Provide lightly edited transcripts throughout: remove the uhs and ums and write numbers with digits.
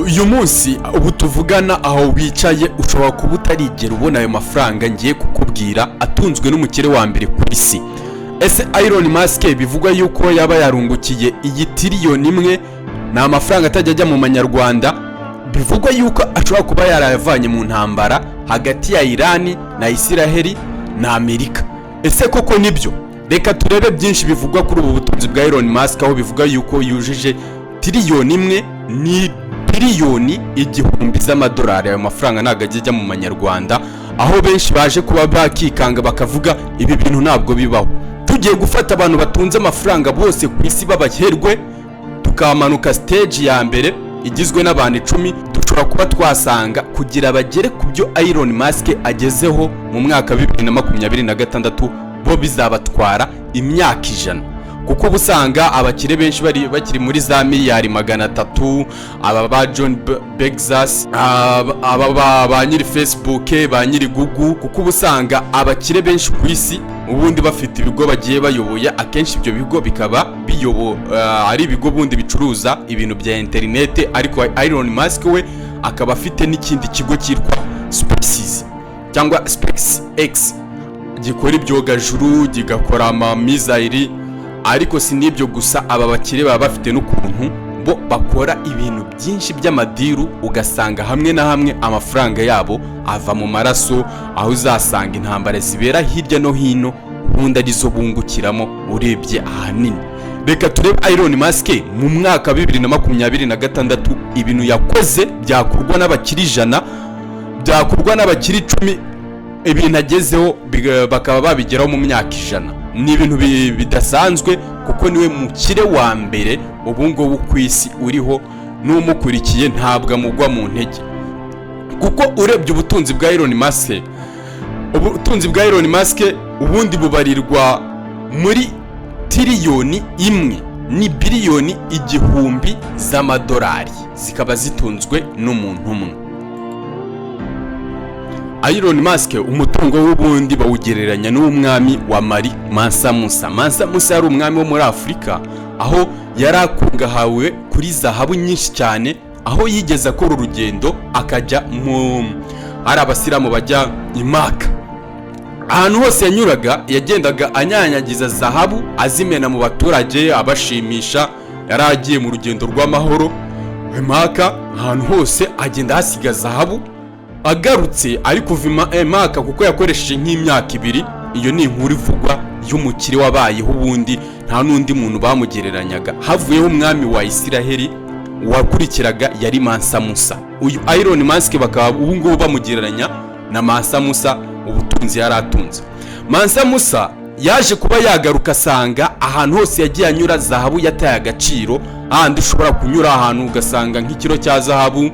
Uyu munsi ubu tuvugana, aho wicaye ushobora kuba utarigera ubona ayo mafaranga ngiye kukubwira atunzwe n'umukire wa mbere ku isi. Ese Elon Musk bivugwa yuko yaba yarungukiye iyi tiriyoni 1, ni amafaranga atajya ajya mu manyarwanda, bivugwa yuko ashobora kuba yarayavanye mu ntambara hagati ya Irani na Isiraheli na Amerika, ese koko nibyo? Reka turebe byinshi bivugwa kuri ubu butunzi bwa Elon Musk, aho bivuga yuko yujuje tiriyoni 1 ni biliyoni 1000 z'amadolari. Ayo mafaranga ntabwo ajya ajya mu manyarwanda, aho benshi baje kuba bakikanga bakavuga ibi bintu ntabwo bibaho. Tugiye gufata abantu batunze amafaranga bose ku isi b'abaherwe, tukamanuka stage ya mbere igizwe n'abantu 10, dushobora kuba twasanga kugira bagere ku byo Elon Musk agezeho mu mwaka wa 2026, bo bizabatwara imyaka 100, kuko uba usanga abakire benshi bari bakiri muri za miliyari 300, aba ba John Bezos, aba ba nyiri Facebook, ba nyiri Google, kuko uba usanga abakire benshi ku isi ubundi bafite ibigo bagiye bayoboye. Akenshi ibyo bigo bikaba ari ibigo bundi bicuruza ibintu bya interinete, ariko Elon Musk we akaba afite n'ikindi kigo cyitwa SpaceX cyangwa SpaceX gikora ibyogajuru, kigakora amamizayiri. Ariko si n'ibyo gusa, aba bakire baba bafite n'ukuntu bo bakora ibintu byinshi by'amadeal, ugasanga hamwe na hamwe amafaranga yabo ava mu maraso, aho uzasanga intambara zibera hirya no hino ubundi arizo bungukiramo urebye ahanini. Reka turebe Elon Musk mu mwaka wa 2026, ibintu yakoze byakorwa n'abakire 100, byakorwa n'abakire 10, ibintu agezeho bakaba babigeraho mu myaka 100. Ni ibintu bidasanzwe, kuko niwe mukire wa mbere ubu ngubu ku isi uriho, n'umukurikiye ntabwo amugwa mu ntege, kuko urebye ubutunzi bwa Elon Musk, ubutunzi bwa Elon Musk ubundi bubarirwa muri tiriyoni 1 ni biliyoni 1000 z'amadolari, zikaba zitunzwe n'umuntu umwe. Elon Musk umutungo w'ubundi bawugereranya n'umwami wa Mali, Mansa Musa. Mansa Musa yari umwami wo muri Afurika, aho yari akungahawe kuri zahabu nyinshi cyane, aho yigeze akora urugendo akajya mu hari abasilamu bajya i Maka. Ahantu hose yanyuraga yagendaga anyanyagiza zahabu, azimena mu baturage, abashimisha. Yari agiye mu rugendo rw'amahoro i Maka, ahantu hose agenda ahasiga zahabu. Agarutse ari kuva Maka, kuko yakoresheje nk'imyaka 2. Iyo ni inkuru ivugwa y'umukire wabayeho, ubundi nta n'undi muntu bamugereranyaga havuyeho umwami wa Isiraheli wakurikiraga yari Mansa Musa. Uyu Elon Musk bakaba ubu ngubu bamugereranya na Mansa Musa, ubutunzi yari atunze. Mansa Musa yaje kuba yagaruka asanga ahantu hose yagiye anyura zahabu yataye agaciro, ahandi ushobora kunyura ahantu ugasanga nk'ikiro cya zahabu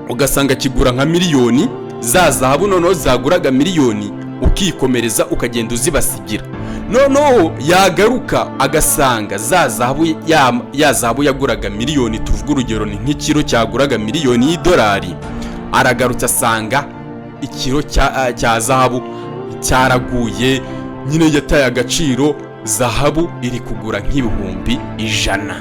ugasanga kigura nka miliyoni, za zahabu noneho zaguraga miliyoni ukikomereza ukagenda uzibasigira. Noneho yagaruka agasanga za zahabu ya zahabu yaguraga miliyoni, tuvuge urugero ni nk'ikiro cyaguraga miliyoni y'idolari, aragarutse asanga ikiro cya zahabu cyaraguye nyine, yataye agaciro, zahabu iri kugura nk'ibihumbi 100.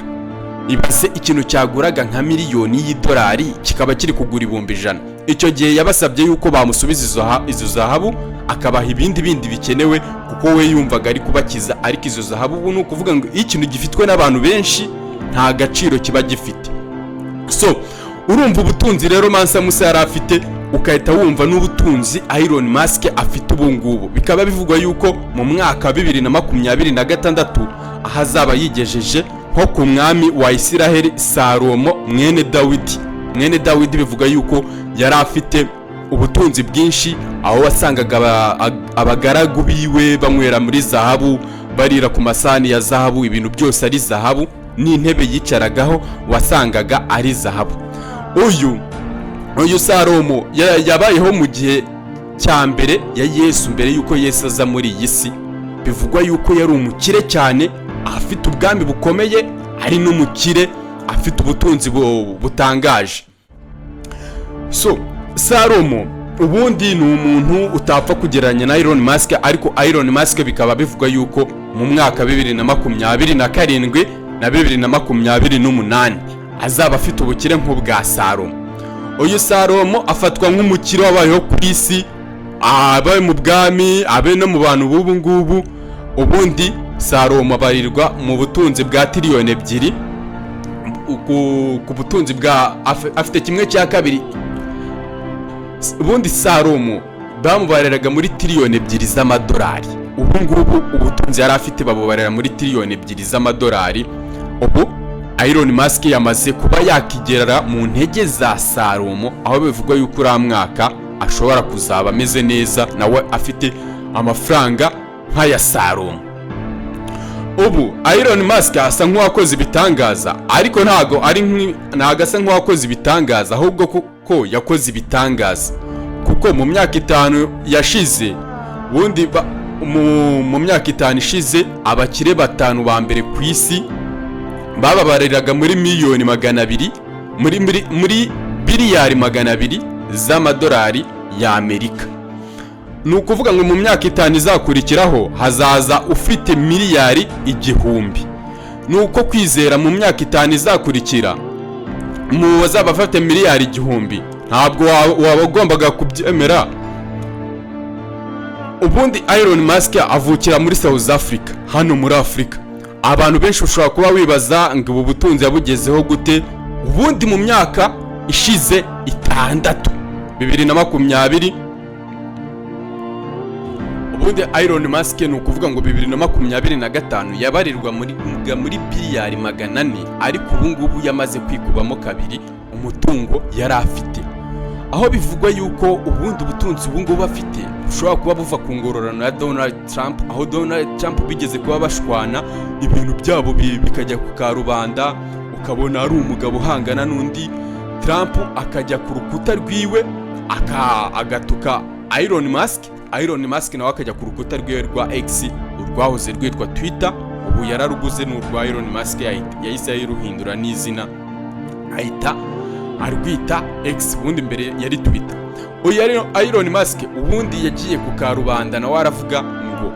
Ibaze ikintu cyaguraga nka miliyoni y'idolari kikaba kiri kugura 100,000. Icyo gihe yabasabye yuko bamusubiza izo zahabu, akabaha ibindi bindi bikenewe, kuko we yumvaga ari kubakiza. Ariko izo zahabu ubu ni ukuvuga ngo iyo ikintu gifitwe n'abantu benshi nta gaciro kiba gifite. So urumva ubutunzi rero Mansa Musa yari afite, ukahita wumva n'ubutunzi Elon Musk afite ubu ngubu. Bikaba bivugwa yuko mu mwaka wa 2026 aho azaba yigejeje nko ku mwami wa Isiraheli Salomo mwene Dawidi. Mwene Dawidi bivuga yuko yari afite ubutunzi bwinshi, aho wasangaga abagaragu biwe banywera muri zahabu, barira ku masahani ya zahabu, ibintu byose ari zahabu, n'intebe yicaragaho wasangaga ari zahabu. Uyu Salomo yabayeho mu gihe cya mbere ya Yesu, mbere y'uko Yesu aza muri iyi si. Bivugwa yuko yari umukire cyane, afite ubwami bukomeye, ari n'umukire, afite ubutunzi butangaje. So Salomo ubundi ni umuntu utapfa kugereranya na Elon Musk, ariko Elon Musk bikaba bivugwa yuko mu mwaka 2027 na 2028 azaba afite ubukire nk'ubwa Salomo. Uyu Salomo afatwa nk'umukire wabayeho ku isi, abe mu bwami, abe no mu bantu b'ubu ngubu. Ubundi Salomo abarirwa mu butunzi bwa tiriyoni 2 ku butunzi bwa afite kimwe cya kabiri. Ubundi Salomo bamubariraga muri tiriyoni 2 z'amadolari. Ubu ngubu ubutunzi yari afite babubarira muri tiriyoni 2 z'amadolari. Ubu Elon Musk yamaze kuba yakigera mu ntege za Salomo, aho bivugwa yuko uriya mwaka ashobora kuzaba ameze neza, nawe afite amafaranga nk'aya Salomo. Ubu Elon Musk asa nk'uwakoze ibitangaza, ariko ntago asa nk'uwakoze ibitangaza, ahubwo kuko yakoze ibitangaza, kuko mu myaka 5 yashize, ubundi mu myaka 5 ishize, abakire batanu ba mbere ku isi bababariraga muri miliyoni 200, muri biliyari 200 z'amadolari y'Amerika. Ni ukuvuga ngo mu myaka 5 izakurikiraho hazaza ufite miliyari 1000. Ni uko kwizera mu myaka 5 izakurikira mu bazaba bafite miliyari 1000, ntabwo waba ugombaga kubyemera. Ubundi Elon Musk avukira muri South Africa, hano muri Afurika. Abantu benshi ushobora kuba wibaza ngo ubu butunzi yabugezeho gute? Ubundi mu myaka ishize 6, 2020, ubundi Elon Musk, ni ukuvuga ngo 2025, yabarirwa muri biliyari 400, ariko ubu ngubu yamaze kwikubamo kabiri umutungo yari afite, aho bivugwa yuko ubundi ubutunzi ubu ngubu afite bushobora kuba buva ku ngororano ya Donald Trump, aho Donald Trump bigeze kuba bashwana, ibintu byabo bikajya ku karubanda, ukabona ari umugabo uhangana n'undi. Trump akajya ku rukuta rwiwe agatuka Elon Musk, Elon Musk nawe akajya ku rukuta rwiwe rwa X, urwahoze rwitwa Twitter, ubu yararuguze, ni urwa Elon Musk, yahise ayiruhindura n'izina, ahita arwita X, ubundi mbere yari Twitter. Uyu Elon Musk ubundi yagiye ku karubanda, nawe aravuga ngo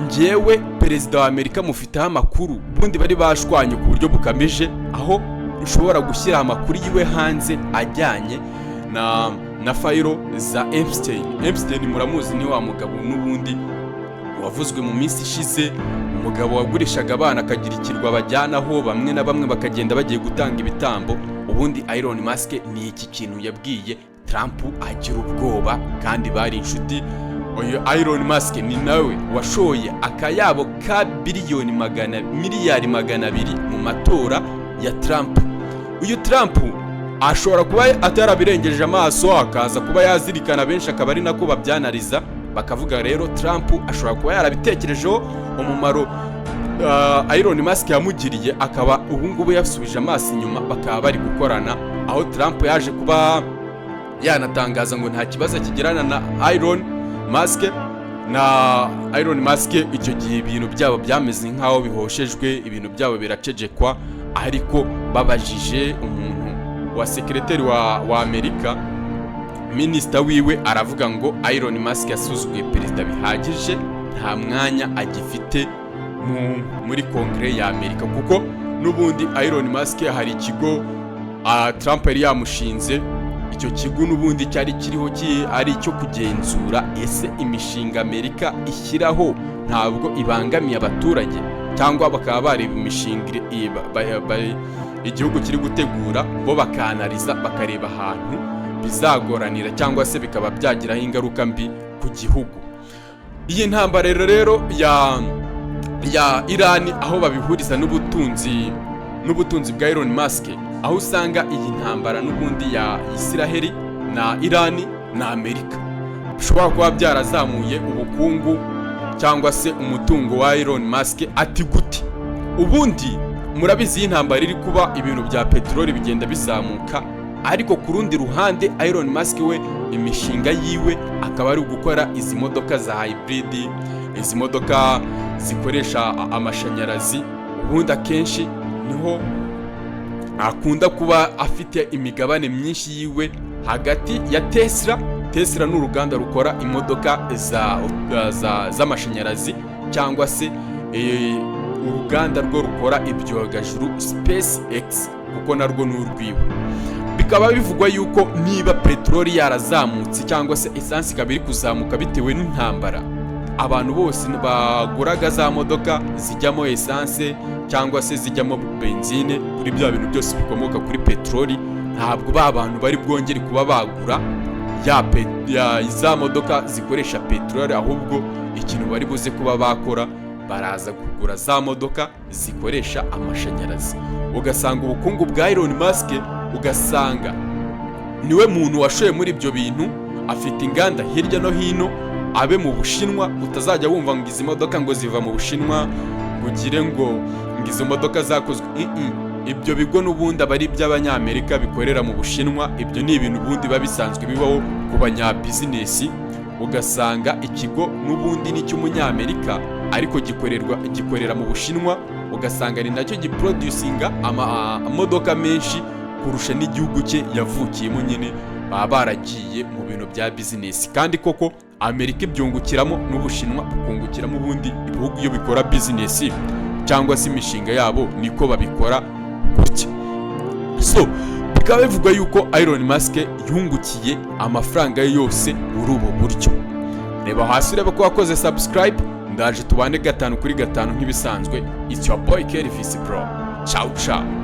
njyewe perezida wa Amerika mufiteho amakuru. Ubundi bari bashwanye ku buryo bukamije, aho ushobora gushyira amakuru yiwe hanze ajyanye na file za Epstein. Epstein muramuzi, ni wa mugabo n'ubundi wavuzwe mu minsi ishize, umugabo wagurishaga abana, akagira ikirwa bajyanaho, bamwe na bamwe bakagenda bagiye gutanga ibitambo. Ubundi Elon Musk ni iki kintu yabwiye Trump agira ubwoba, kandi bari inshuti. Uyu Elon Musk ni nawe washoye akayabo ka biliyoni magana miliyari 200 mu matora ya Trump. Uyu Trump ashobora kuba atarabirengeje amaso, akaza kuba yazirikana, benshi akaba ari nako babyanariza, bakavuga rero Trump ashobora kuba yarabitekerejeho umumaro Elon Musk yamugiriye, akaba ubu ngubu yasubije amaso inyuma, bakaba bari gukorana, aho Trump yaje kuba yanatangaza ngo nta kibazo kigirana na Elon Musk. Na Elon Musk icyo gihe ibintu byabo byameze nk'aho bihoshejwe, ibintu byabo biracecekwa, ariko babajije umuntu wa sekereteri wa Amerika, minisita wiwe, aravuga ngo Elon Musk yasuzuguye perezida bihagije, nta mwanya agifite muri kongere ya Amerika, kuko n'ubundi Elon Musk hari ikigo Trump yari yamushinze. Icyo kigo n'ubundi cyari kiriho ari icyo kugenzura ese imishinga Amerika ishyiraho ntabwo ibangamiye abaturage, cyangwa bakaba bareba imishinga igihugu kiri gutegura, bo bakanariza bakareba ahantu bizagoranira cyangwa se bikaba byagiraho ingaruka mbi ku gihugu. Iyi ntambara rero ya Irani, aho babihuriza n'ubutunzi bwa Elon Musk, aho usanga iyi ntambara n'ubundi ya Isiraheli na Irani na Amerika bishobora kuba byarazamuye ubukungu cyangwa se umutungo wa Elon Musk. Ati gute? Ubundi murabizi, iyi ntambara iri kuba, ibintu bya peteroli bigenda bizamuka, ariko ku rundi ruhande Elon Musk we imishinga yiwe akaba ari ugukora izi modoka za hybrid, izi modoka zikoresha amashanyarazi. Ubundi akenshi niho akunda kuba afite imigabane myinshi yiwe, hagati ya Tesla. Tesla ni uruganda rukora imodoka z'amashanyarazi cyangwa se uruganda rwo rukora ibyogajuru SpaceX, kuko narwo ni urwiwe. Bikaba bivugwa yuko niba peteroli yarazamutse cyangwa se esansi ikaba iri kuzamuka bitewe n'intambara, abantu bose baguraga za modoka zijyamo esanse cyangwa se zijyamo benzine, kuri bya bintu byose bikomoka kuri peteroli, ntabwo ba bantu bari bwongere kuba bagura ya za modoka zikoresha peteroli. Ahubwo ikintu bari buze kuba bakora, baraza kugura za modoka zikoresha amashanyarazi. Ugasanga ubukungu bwa Elon Musk, ugasanga niwe muntu washoye muri ibyo bintu, afite inganda hirya no hino, abe mu Bushinwa. Utazajya wumva ngo izi modoka ngo ziva mu Bushinwa, ngo ugire ngo izo modoka zakozwe. Ibyo bigo n'ubundi aba ari iby'Abanyamerika bikorera mu Bushinwa. Ibyo ni ibintu ubundi biba bisanzwe bibaho ku banyabizinesi. Ugasanga ikigo n'ubundi ni icy'Umunyamerika, ariko gikorera mu Bushinwa. Ugasanga ni nacyo giproducinga amamodoka menshi kurusha n'igihugu cye yavukiyemo. Nyine baba baragiye mu bintu bya bizinesi, kandi koko Amerika ibyungukiramo n'Ubushinwa bukungukiramo. Ubundi ibihugu iyo bikora bizinesi cyangwa se imishinga yabo, niko babikora gutya. So bikaba bivugwa yuko Elon Musk yungukiye amafaranga ye yose muri ubu buryo. Reba hasi urebe ko wakoze subscribe. Ndaje tubane gatanu kuri gatanu nk'ibisanzwe. It's your boy Kelvis bro. Ciao ciao.